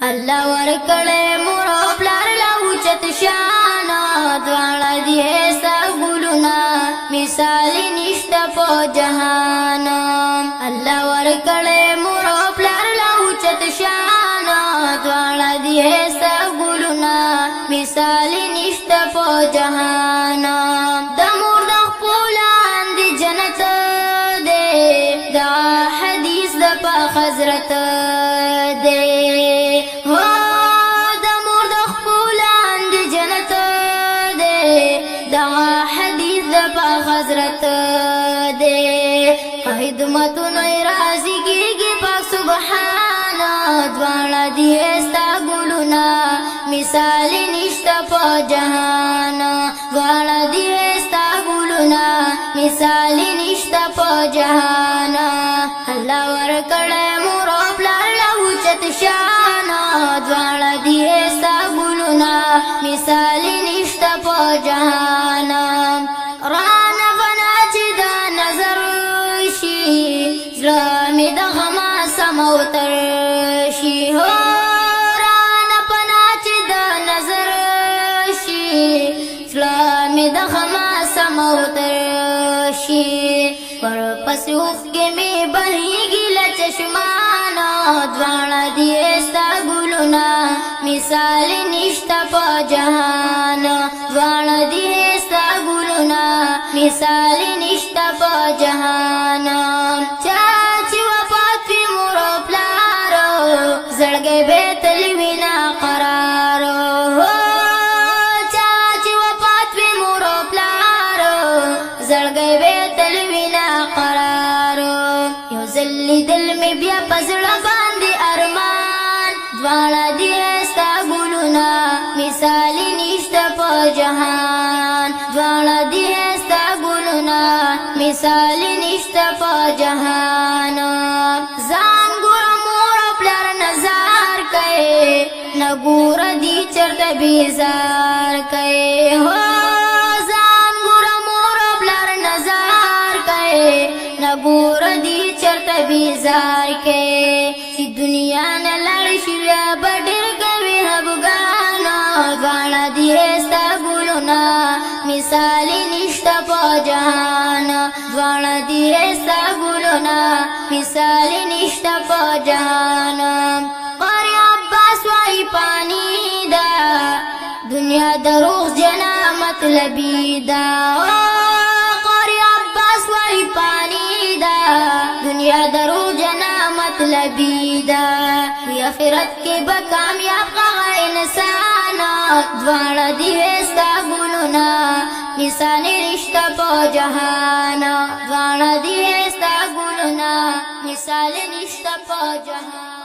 الله ورکړې مور او پلار له اوچت شان، دواړه دي ستا ګلونه، مثال نشته په جهان. الله ورکړې مور او پلار له اوچت شان، دواړه دي ستا ګلونه، مثال نشته په جهان. د مور د خپلان دی جنت دی، دا حدیث د پاک حضرت دی. هو د مور د خپلان دی جنت دی، دا حدیث د پاک حضرت دی. خدمتونو راضي کیږي پاک سبحان، دواړه دي ستا ګلونه، مثال نشته په جهان. دواړه دي ستا ګلونه، مثال نشته په جهان. الله ورکړې مور او پلار له اوچت شان، دواړه دي ستا ګلونه، مثال نشته په جهان. رانه فنا چې دا نظر شي، زړه مې د غمه سموتر شي. هو رانه پنا چې د نظر شي، زړه مې د غمه سموتر شي. ورپسې اوښکې مې بهیږي له چشمانه، دواړه دي ستا ګلونه، مثال نشته په جهان. دواړه دي ستا ګلونه، مثال نشته په جهان. چا چې وفات وي مور او پلار، زړګی به تل وینا قرار. هو چا چې وفات وي مور او پلار، زړګی به تل وینا قرار. یو ځل لیدل مې بیا په زړه باندې ارمان، دواړه دي ستا ګلونه، مثال نشته په جهان. دواړه دي ستا ګلونه، مثال نشته په جهان. ځان ګوره مور او پلار نظر کوي، نه ګوره دي چرته بیزار کوي. هو ځان ګوره مور او پلار نظر کوي، نه ګوره دي چرته بیزار کوي. چې دنیا نه لاړ شي بیا به ډېر کوي خفګان، دواړه دي ستا ګلونه، مثال نشته په جهان. دواړه دي ستا ګلونه، مثال نشته په جهان. قاری عباس وای پانی دا دنیا دروغ جنا مطلبی دا. قاری عباس وای پانی دا دنیا دروغ جنا مطلبی دا. وی آخرت کې به کامیاب هغه انسان، دواړه دي ستا ګلونه، مثال رشتہ په جهان. دواړه دي ستا ګلونه، مثال نشته په جهان.